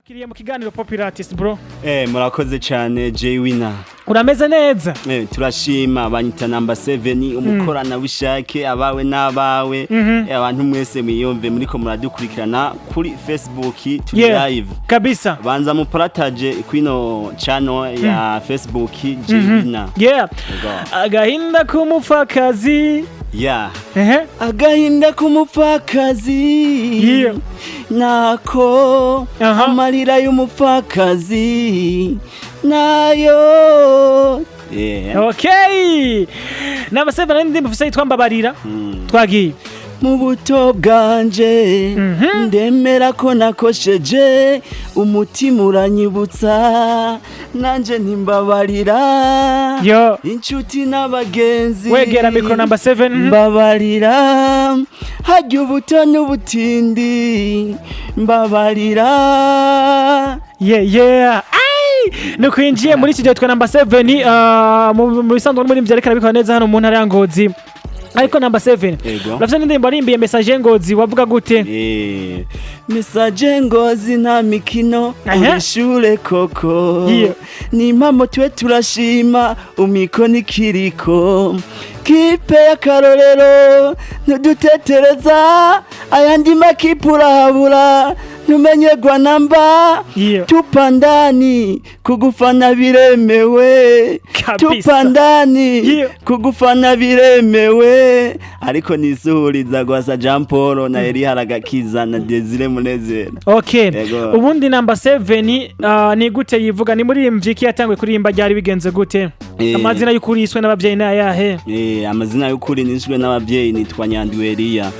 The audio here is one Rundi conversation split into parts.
Kiriye mu kiganiro Popular Artist, bro. Murakoze cyane, Jay Winner. Urameze neza? Turashima. Banyita number 7, umukoranabushake, abawe n'abawe. Abantu mwese mwiyumve muriko muradukurikirana kuri Facebook, turi live. Banza mupartage kwino channel ya Facebook Jay Winner. Yego. Agahinda k'umupfakazi. Ehe. Agahinda k'umupfakazi nako amarira y'umupfakazi nayo, yeah. Okay, number 7, n'indirimbo ufise yitwa Mbabarira. Twagiye. Mu buto bwanje ndemera ko nakosheje, umutima uranyibutsa, nanje ntimbabarira. Yo. Inshuti n'abagenzi. Wegera micro, number 7. Mbabarira, hajya ubuto n'ubutindi, mbabarira. Yeah. Ai! Nuko yinjiye muri studio twa number 7, mu bisanzwe n'umuririmbyi ariko arabikora neza hano mu ntara ya Ngozi. Ariko number 7, Yego. urafite n'indirimbo warimbiye Message Ngozi, wavuga gute? Message Ngozi nta mikino, uri ishure koko. Ni impamo, twe turashima umikono ikiriko, kipe y'akarorero, ntudutetereza ayandi makipe, urahabura ntumenyerwa namba. Tupa ndani, kugufana biremewe. Tupa ndani, kugufana biremewe. Ariko nisuhuriza Gwasa Jean Paul na Eri Haragakiza na Desire Munezero. Yego. Ubundi number 7 ni gute yivuga? Ni muririmbyi ki? Yatanguye kuririmba ryari? Bigenze gute? Amazina y'ukuri yiswe n'abavyeyi ni ayahe? Amazina y'ukuri nishwe n'abavyeyi nitwa Nyanduwe Eliya.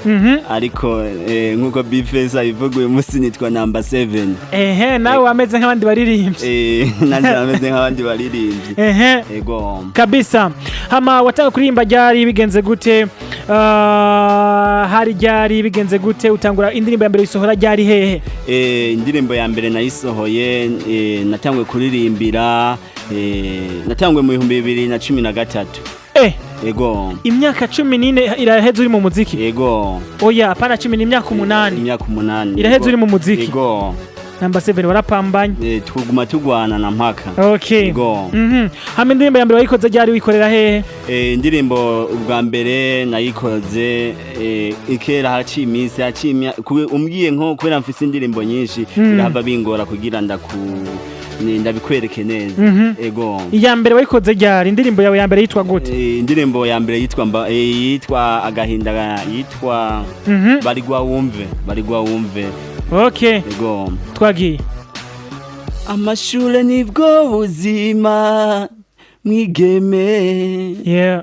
Ariko nkuko Bface abivuga, uyu munsi nitwa number 7. Ehe, nawe wameze nk'abandi baririmbyi. Nanjye nameze nk'abandi baririmbyi. Ego. Kabisa. Hama watanga kuririmba ryari? Bigenze gute? Hari ryari? Bigenze gute? Utangura indirimbo ya mbere isohora ryari, hehe? Indirimbo ya mbere nayisohoye, natanguye kuririmbira, natanguye mu 2013. Ego. Imyaka 14 iraheze uri mu muziki? Ego. Oya, apana cumi, ni imyaka 8. Imyaka 8. Iraheze Ego. uri mu muziki. Ego. Number 7, warapambanye. Tuguma tugwana na mpaka. Ego. Hama indirimbo ya mbere wayikoze ryari, wikorera hehe? Indirimbo ubwa mbere nayikoze ikera, haciye iminsi, haciye umbwiye nko kubera mfise indirimbo nyinshi, birahava bingora kugira ndabikwereke neza. Ego. Iya mbere wayikoze ryari? Indirimbo yawe ya mbere yitwa gute? Indirimbo ya mbere yitwa yitwa agahinda, yitwa Barigwa Wumve, Barigwa Wumve. Ego. Twagiye. Amashure nibwo buzima, mwigeme. Yeah,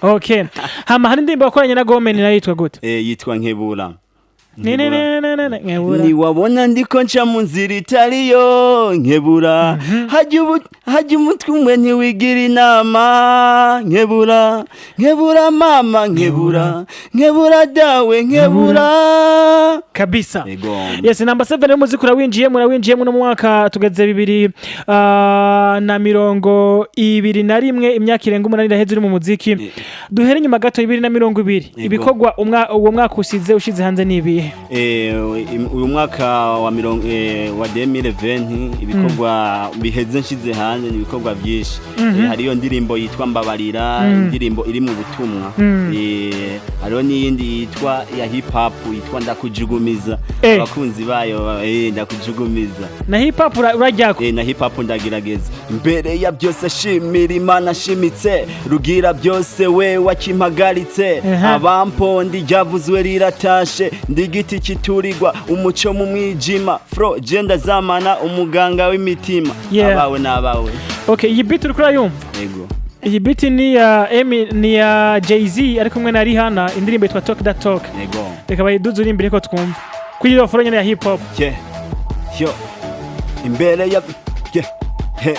okay. Hama hari indirimbo wakoranye na Gomen, nayo yitwa gute? Yitwa Nkebura. Ne ne ne ne ne ne, Nkebura. Niwabona ndiko nca mu nzira itariyo, nkebura. Hajya umutwe umwe ntiwigira inama, nkebura, nkebura mama, nkebura, nkebura dawe, nkebura. Kabisa. Ego. Yes, number 7, y'umuziki urawinjiyemo, urawinjiyemo no mu mwaka tugeze 2021, imyaka irenga 8 iraheze uri mu muziki. Duhere inyuma gato, 2020. Ibikorwa uwo mwaka usize ushize hanze ni ibihe? Uyu mwaka wa mirongo wa 2020, ibikorwa biheze nshize hanze ni ibikorwa byinshi. Hariyo indirimbo yitwa Mbabarira, indirimbo iri mu butumwa. Hariho n'iyindi yitwa ya hip hop yitwa Ndakujugumiza. Abakunzi bayo, Ndakujugumiza. Na hip hop urajyako? Na hip hop ndagerageza. Imbere ya byose shimira Imana, shimitse rugira byose we wakimpagaritse. Abampondi ryavuzwe riratashe, ndi igiti kiturirwa, umuco mu mwijima, fro jenda zamana, umuganga w'imitima. Abawe n'abawe. Okay, iyi beat uriko urayumva? Ego. Iyi beat ni ya Emi, ni ya Jay-Z ari kumwe na Rihanna, indirimbo yitwa Talk That Talk. Ego. Reka bayiduze urimbire ko twumva kuri iyo flow nyene ya hip hop. Ye yo, imbere ya ye he,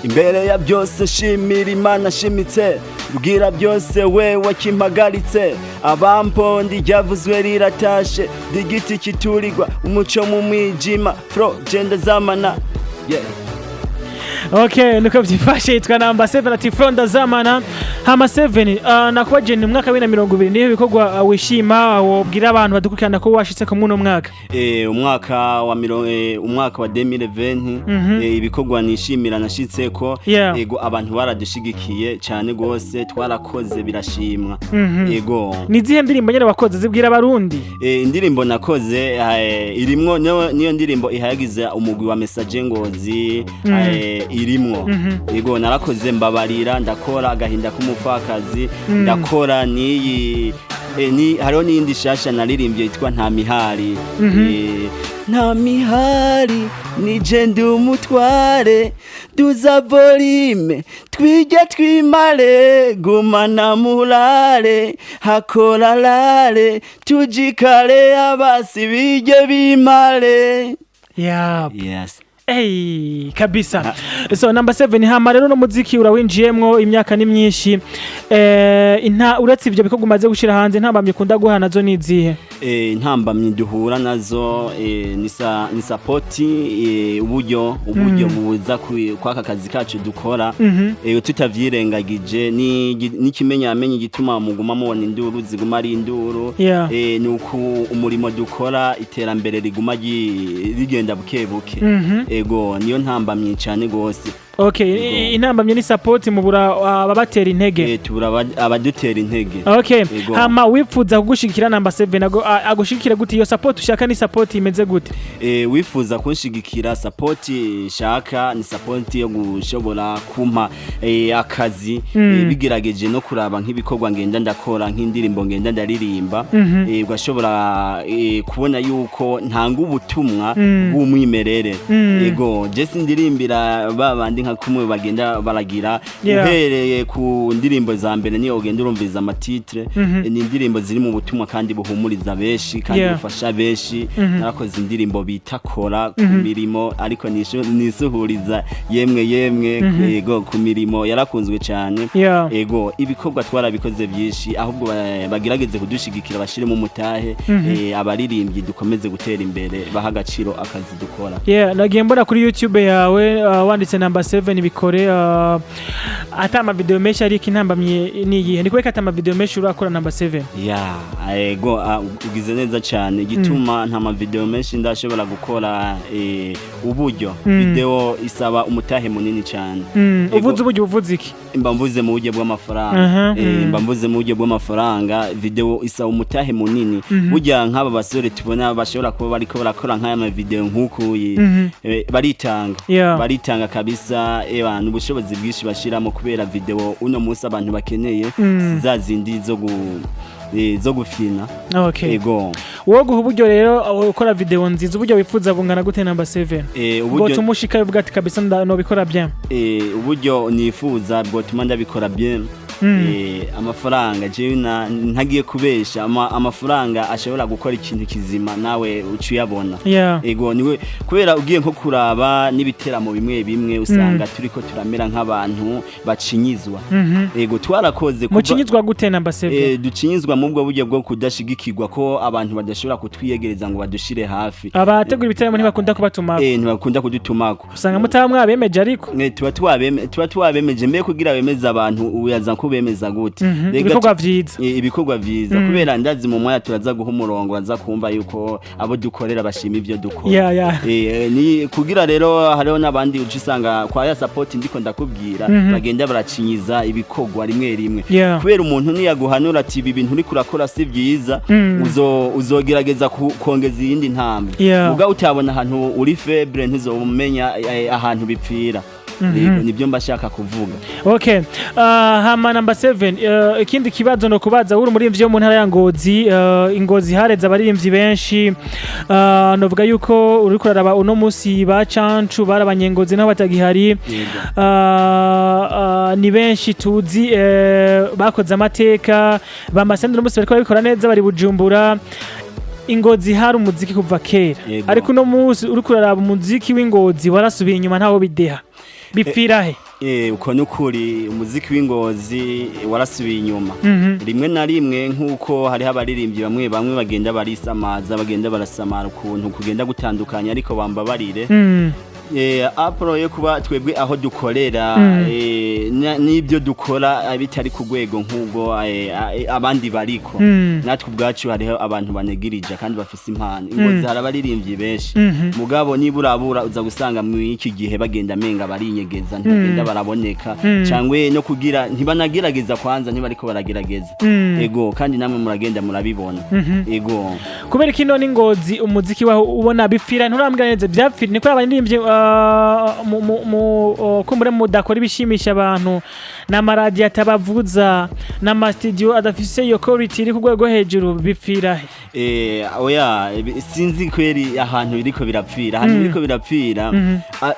imbere ya byose shimira Imana, shimitse bwira byose we wakimpagaritse. Abampondi ryavuzwe riratashe, ndi igiti kiturirwa, umuco mu mwijima, fro jenda zamana, yeah. Okay, niko byifashe. Yitwa Number 7, ati Fronda Zamana. Hama 7, nakubaje ni umwaka wa 2020, niho ibikorwa wishima wobwira abantu badukurikirana ko washitse ku muno mwaka? Umwaka wa umwaka wa 2020, ibikorwa nishimira nashitseko, ego, abantu baradushigikiye cyane gose, twarakoze birashimwa, ego. Ni zihe ndirimbo nyene wakoze? Zibwira abarundi. Indirimbo nakoze irimwo niyo ndirimbo ihayagiza umugwi wa Message Ngozi, irimwo, ego, narakoze Mbabarira, ndakora Agahinda k'umupfakazi, ndakora niyi ni hariho n'iyindi shasha naririmbye yitwa Nta Mihari. Nta mihari, nije ndi umutware, duza volume twige twimare, gumana murare hakora rare tujikare abasi bijye bimare. Yes. Hey, kabisa. So Number 7, hama rero no muziki urawinjiyemwo imyaka ni myinshi. Inta uretse ivyo bikorwa umaze gushira hanze, ntambamye ukunda guhana nazo ni izihe? Intambamyi duhura nazo ni support, uburyo buza kwaka kazi kacu dukora. Tutavyirengagije n'ikimenyamenye igituma muguma mubona induru ziguma ari induru, ni uku umurimo dukora iterambere riguma rigenda buke buke. Ego, niyo ntambamyi cyane gose. Okay, intambamye ni support, mubura ababatera intege. Tubura abadutera intege. Okay. Ego. Hama wifuza kugushigikira Number 7 agushigikira gute? Iyo support ushaka ni support imeze gute? Wifuza kunshigikira, support shaka ni support yo gushobora kumpa akazi, bigerageje no kuraba nk'ibikorwa ngenda ndakora, nk'indirimbo ngenda ndaririmba, ugashobora kubona yuko ntanga ubutumwa bw'umwimerere. Ego, je sindirimbira ba bandi nka kumwe bagenda baragira. Uhereye ku ndirimbo za mbere niyo ugenda urumviriza ama titre, ni indirimbo ziri mu butumwa kandi buhumuriza benshi kandi bufasha benshi. Narakoze indirimbo bita Kora ku mirimo, ariko nisuhuriza yemwe yemwe. Ego, ku mirimo yarakunzwe cyane. Ego, ibikorwa twarabikoze byinshi, ahubwo bagerageze kudushigikira, bashiremo umutahe, abaririmbyi dukomeze gutera imbere, baha agaciro akazi dukora. Yeah, nagiye mbona kuri YouTube yawe, wanditse Number 7 bikore, ata ama video menshi, ariko intambamye ni iyihe? Ni kubera ko ata ama video menshi urakora, Number 7? Ya, ego, ugize neza cyane. Igituma nta ma video menshi ndashobora gukora, uburyo. Video isaba umutahe munini cyane. Ego. Uvuze uburyo, uvuze iki? Mba mvuze mu buryo bw'amafaranga. Mba mvuze mu buryo bw'amafaranga. Video isaba umutahe munini. Burya nk'aba basore tubona bashobora kuba bariko barakora nk'aya ma video nk'ukuyi, baritanga. Baritanga kabisa, abantu ubushobozi bwinshi bashiramo, kubera video uno munsi abantu bakeneye si za zindi zo gufina. Ego. Wowe guha uburyo rero, ukora video nziza, uburyo wifuza bungana gute, Number 7? Uburyo Bwotuma ushika uvuga ati kabisa nobikora bien. Uburyo nifuza bwotuma ndabikora bien, amafaranga jewe ntagiye kubesha, amafaranga ashobora gukora ikintu kizima nawe uca uyabona. Ego, niwe kubera ugiye nko kuraba n'ibiteramo bimwe bimwe usanga turiko turamera nk'abantu bacinyizwa. Ego, twarakoze Mucinyizwa gute, Number 7? Ducinyizwa mu bwo buryo bwo kudashigikirwa, ko abantu badashobora kutwiyegereza ngo badushire hafi. Abategura ibiteramo ntibakunda kubatuma? Ntibakunda kudutumako. Usanga mutaba mwabemeje ariko. Tuba tuwabemeje. Mbe kugira bemeze abantu, uyaza kubemeza gute? Rega Ibikorwa vyiza. Ibikorwa vyiza, kubera ndazi mu mwanya turaza guha umurongo, baza kumva yuko abo dukorera bashima ivyo dukora. Ni kugira rero hariho n'abandi uca usanga kwa ya support ndiko ndakubwira, bagenda baracinyiza ibikorwa rimwe rimwe, kubera umuntu niyaguhanura ati ibi bintu uriko urakora si vyiza, uzogerageza kongeza iyindi ntambwe. Muga utabona ahantu uri faible, ntuzomenya ahantu bipfira. Yego, nibyo mba shaka kuvuga. Okay. Hama Number 7, ikindi kibazo no kubaza, uri umuririmbyi wo mu ntara ya Ngozi, Ingozi hareze abaririmbyi benshi. Novuga yuko uriko uraraba uno musi ba Cancu barabanyengozi naho batagihari. Ni benshi tuzi bakoze amateka, ba Masendero uno musi bariko babikora neza, bari Bujumbura. Ingozi hari umuziki kuva kera. Ariko uno musi uriko uraraba umuziki w'Ingozi warasubiye inyuma, ntawo bideha. Bipfira he? Uko nukuri, umuziki w'Ingozi warasubiye inyuma. Rimwe na rimwe nk'uko hariho abaririmbyi bamwe bamwe bagenda barisamaza, bagenda barasamara ukuntu kugenda gutandukanya, ariko bambabarire. Apro yo kuba twebwe aho dukorera, n'ibyo dukora bitari ku rwego nk'ubwo abandi bariko. Natwe ubwacu hariho abantu banegirija kandi bafise impano. Ingozi hari abaririmbyi benshi, mugabo niba urabura uza gusanga mu iki gihe bagenda menga barinyegeza, ntibagenda baraboneka, cangwe no kugira ntibanagerageza, kwanza ntibariko baragerageza. Ego, kandi namwe muragenda murabibona. Ego. Kubera ko ino n'Ingozi umuziki waho ubona bipfira, nturambwira neza byapfira, niko abaririmbyi kumbure mudakora ibishimisha abantu, n'amaradiyo atabavuza, n'amasitudiyo adafise iyo quality iri ku rwego hejuru, bipfira he? Oya, sinzi kweri ahantu biriko birapfira. Ahantu biriko birapfira,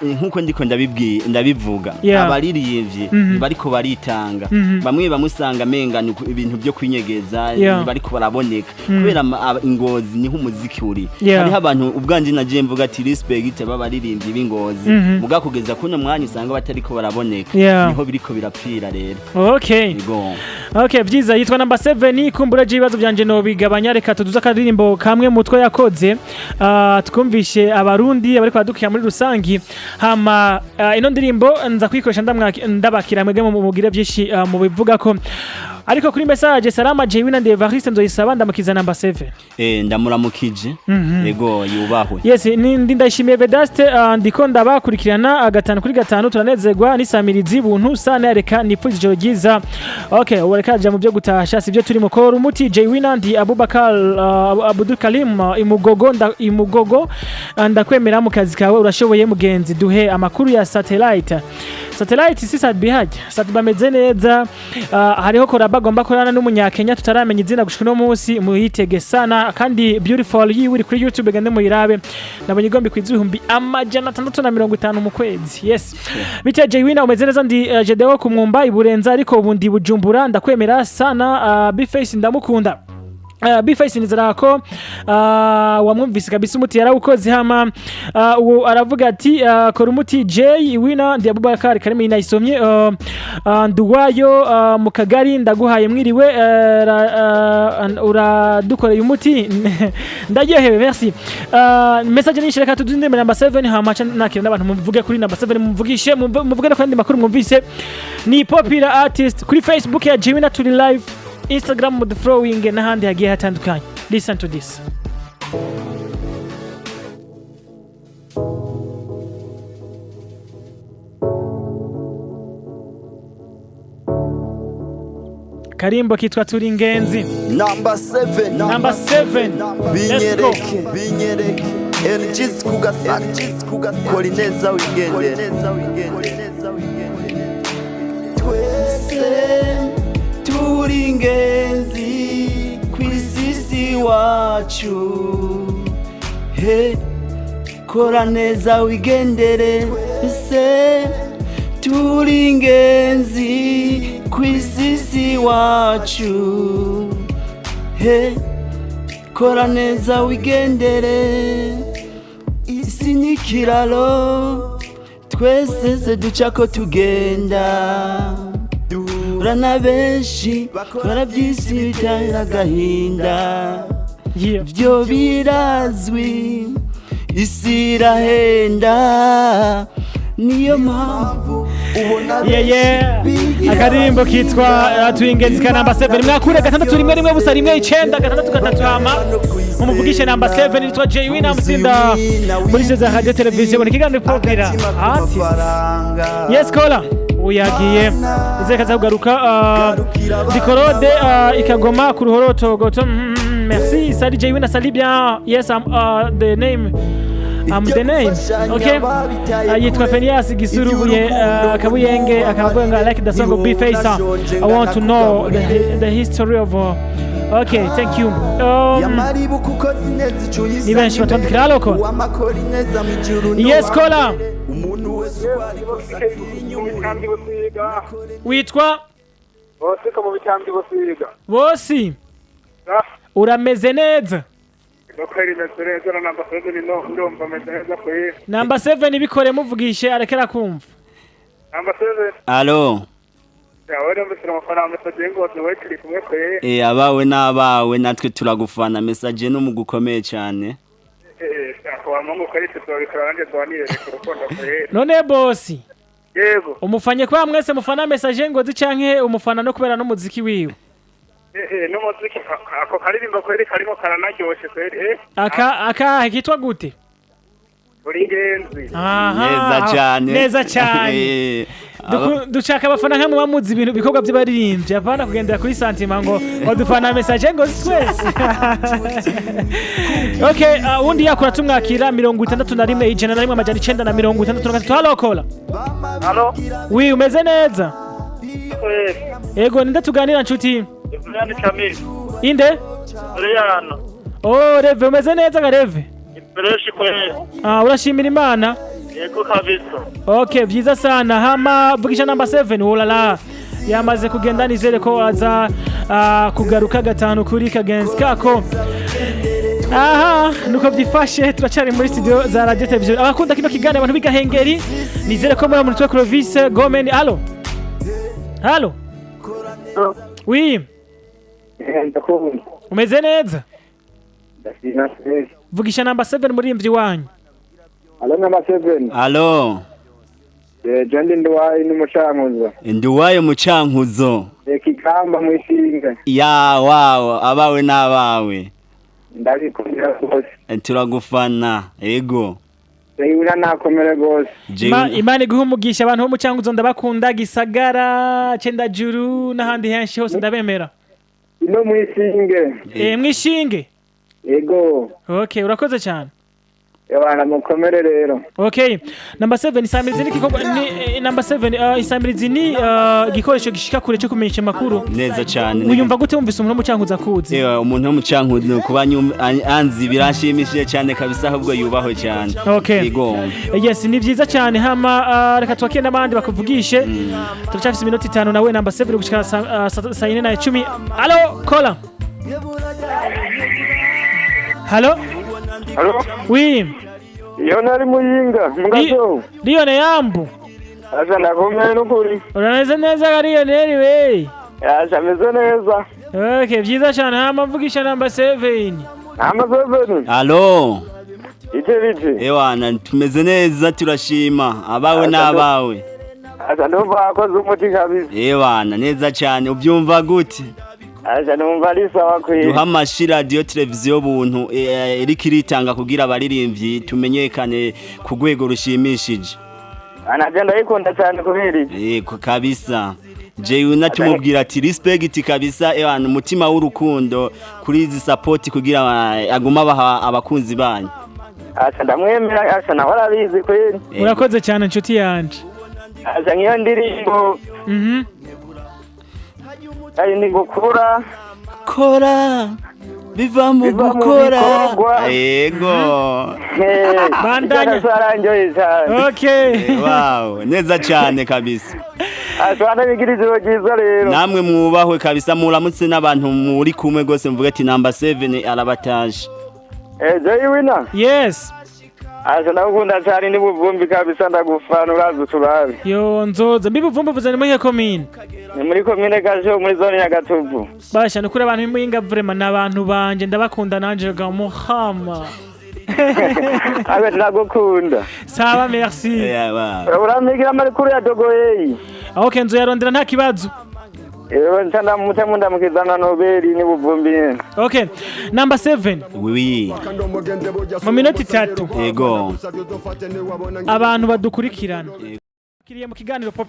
nkuko ndiko ndabibwiye, ndabivuga, abaririmbyi bariko baritanga, bamwe bamusanga menga ni ibintu byo kwinyegeza, bariko baraboneka kubera Ingozi niho umuziki uri. Hariho abantu ubwanje naje mvuga ati respect b'abaririmbyi b'Ingozi, muga kugeza kuno mwanya usanga batariko baraboneka. Niho biriko birapfira rero. Ego. Okay, byiza. Yitwa Number 7. Kumbura je ibibazo byanje no bigabanya, reka tuduze akaririmbo kamwe mutwe yakoze, twumvishe abarundi abariko badukira muri rusangi. Hama ino ndirimbo nza kuyikoresha ndabakira mwebwe mugire byinshi mu bivuga ko. Ariko kuri message, salama Jewina, ndi Evariste Nzoyisaba, ndamukiza Number 7. Ndamuramukije. Ego, yubahwe. Yes, ni ndi Ndayishimiye Vedaste, ndiko ndabakurikirana 5 kuri 5, turanezerwa n'isamirizi buntu sana, reka nipfuza ijoro ryiza. Okay, ubu reka aja mu byo gutasha, sivyo turi mu kora umuti. Jay ndi Abubakar, Abdul Karim, Imugogo, Imugogo, ndakwemera mu kazi kawe, urashoboye mugenzi. Duhe amakuru ya Satellite. Satellite si Sat bihajya Sat bameze neza. Hariho collabo agomba korana n'umunyakenya tutaramenya izina gushika uno munsi, muhitege sana. Kandi Beautiful yiwe iri kuri YouTube, gende muyirabe, nabonye igomba kwiza 650,000 mu kwezi. Yes, bite Jay Winner, umeze neza? Ndi Jedeo kumwumba iburenza, ariko ubu ndi Bujumbura, ndakwemera sana. Bface ndamukunda. Bface nizera ko wamwumvise kabisa, umuti yarawukoze. Hama uwo aravuga ati kora umuti J Winner, ndi Abubakar Karimi, nayisomye. Nduwayo mu kagari, ndaguhaye mwiriwe, uradukoreye umuti, ndaryohewe, merci. Message nyinshi, reka tudinde number 7, hama ca nakira n'abantu muvuge kuri number 7, mumvugishe, muvuge no kandi makuru mwumvise. Ni Popular Artist kuri Facebook ya J Winner, turi live Instagram mu the following n'ahandi hagiye hatandukanye. Listen to this. Karimbo kitwa Turi Ingenzi. Number 7. Number 7. Let's go. Binyereke, binyereke NGs kugasaka, NGs kugasaka, kora ineza wigendere. Twese turi ingenzi kw'isisi wacu, he, kora neza wigendere. Se turi ingenzi kw'isisi wacu, he, kora neza wigendere. Isi ni ikiraro twese se ducako tugenda, duhura na benshi bakora by'isi bitera agahinda. Byo birazwi, isi irahenda, niyo mpamvu ubona Yeah. Akarimbo kitwa Turi Ingenzi ka Number 7. Mwakure 611 019 6 3, hama mumuvugishe Number 7, yitwa Jay Winner, mutsinda muri za radio television muri kiganiro Popular Artist. Yes, kola uyagiye izeka za kugaruka. Dikorode ikagoma ku ruhoroto goto. Merci, salut Jay Winner, salut bien. Yes, I'm the name, I'm the name. Okay. Yitwa Phineas Gisurubuye, Kabuyenge, akavuga ngo I like the song of B-Face. I want to know the history of okay, thank you. Ni benshi batwandikira. Halo ko. Yes, kola. Umuntu wese uko ari kose atinya Mu bitambi busiga. Witwa? Bosiko mu bitambi busiga. Bosi. Urameze neza? Dokweri meze neza na Number 7, no ndumva meze neza kweri. Number 7 bikore, muvugishe arekera kumva. Number 7. Alo. Yawe ndumvise amafaranga message ngo niwe turi kumwe kweri. Abawe n'abawe, natwe turagufana, message no mugukomeye cyane. Shaka Mungu kweli tuzobikora, nanjye nzobaniye urukundo kweli. None bosi, Yego. umufanye kwa mwese mufana Messager Ngozi canke umufana no kubera n'umuziki wiwe? N'umuziki, ako karirimbo kweli karimo karanaryoshe kweli. Aka akahe kitwa gute? Uri ingenzi. Aha. Neza cyane. Neza cyane. Dushaka abafana nka muba muzi ibintu bikorwa by'abaririmbyi, apana kugendera kuri sentiment ngo badufana Messager Ngozi twese. Okay, uwundi yakora tumwakira, 61 101 963. Halo kola. Halo. Wi, umeze neza? Kweli. Ego, ninde tuganira nshuti? Ibrahim Kamil. Inde? Riano. Oh, Reve, umeze neza ga Reve? Fresh kweli. Ah, urashimira Imana? Yego kabisa. Okay, vyiza sana. Hama vugisha namba 7. Ulala, yamaze kugenda, nizere ko aza kugaruka gatanu kuri kagenzi kako. Aha nuko byifashe, turacari muri studio za radio television. Abakunda kino kiganiro, abantu b'igahengeri, nizere ko muri muri Clovis Gomen. Allo, allo, oui. Ndakubona. Umeze neza? Ndashima fresh. Vugisha namba 7, muririmbyi wanyu. Alo, namba 7. Alo. Jendi Nduwayi n'umucankuzo. Nduwayo mucankuzo. Reka ikamba mwishinge. Ya wawo, abawe n'abawe. Ndabikundira rwose. Turagufana, ego. Reyura nakomere rwose. Imana iguhe umugisha. Abantu bo mu Cankuzo ndabakunda, Gisagara, Cendajuru n'ahandi henshi hose ndabemera. Ino mwishinge. Mwishinge. Yego. Okay, urakoze cyane. Ebana mukomere rero. Okay, number 7, isamirizi ni igikorwa ni number 7, isamirizi ni igikoresho gishika kure cyo kumenyesha amakuru. Neza cyane. Wiyumva gute wumvise umuntu wo mu Cankuzo akuzi? Ewa, umuntu wo mu Cankuzo kuba anzi biranshimishije cyane kabisa, ahubwo yubahwe cyane. Okay. Yego. Yes, ni vyiza cyane. Hama reka twakire n'abandi bakuvugishe. Turacyafise iminota 5 nawe number 7 gushika saa 4:10. Allo kola, halo. Halo. Oui. Iyo nari muyinga mugazo. Liyone yambu. Aza ndakomeye n'ukuri. Urameze neza ga Lionel we? Aza ameze neza. Okay, vyiza cyane. Hama mvugisha number 7. Namba 7. Alo. Ite bite? Ewana, tumeze neza, turashima, abawe n'abawe. Aza ndumva akoze umuti kabisa. Ewana, neza cyane. Ubyumva gute? Aza numva ari sawa kweli. Duha amashi radio televiziyo buntu iriko iritanga kugira abaririmbyi tumenyekane ku rwego rushimishije. Anaje ndayikunda cyane kubera iki. Yego kabisa. Jewe tumubwira ati respect kabisa, ewana, umutima w'urukundo kuri izi support kugira aguma abaha abakunzi banyu. Aza ndamwemera, aza nawe arabizi kweli. Urakoze cyane nshuti yanje. Aza nk'iyo ndirimbo ari ni gukura. Kora biva mu Biva mu gukora. bikorwa. Yego. Bandanya. Zaranjoye cyane. Okay. Wow, neza cyane kabisa. Aza ndabigira ijoro ryiza rero. Namwe mwubahwe kabisa, muramutse n'abantu muri kumwe gose, mvuge ati number 7 arabataje. Jay Winner. Yes. Aza ndagukunda cyane, ni buvumbi kabisa, ndagufana, uraza uturabe. Yo, nzoza mbibuvumbu vuze ni muyihe komine? Ni muri komine Gajo, muri zone ya Gatuvu. Basha, nukuri abantu b'imuyinga vraiment ni abantu banje, ndabakunda nanje ga muhama. Abe ndagukunda. Sawa, merci. Yeah, wow. Urampigira amakuru ya Dogoyeyi. Okay, nzoyarondera, nta kibazo. Ewe nca ndamutse mundamukizana Nobeli ni buvumbi nyene. Okay, number 7. Oui. Mu minota 3. Yego. Abantu badukurikirana kiriye mu kiganiro Popular.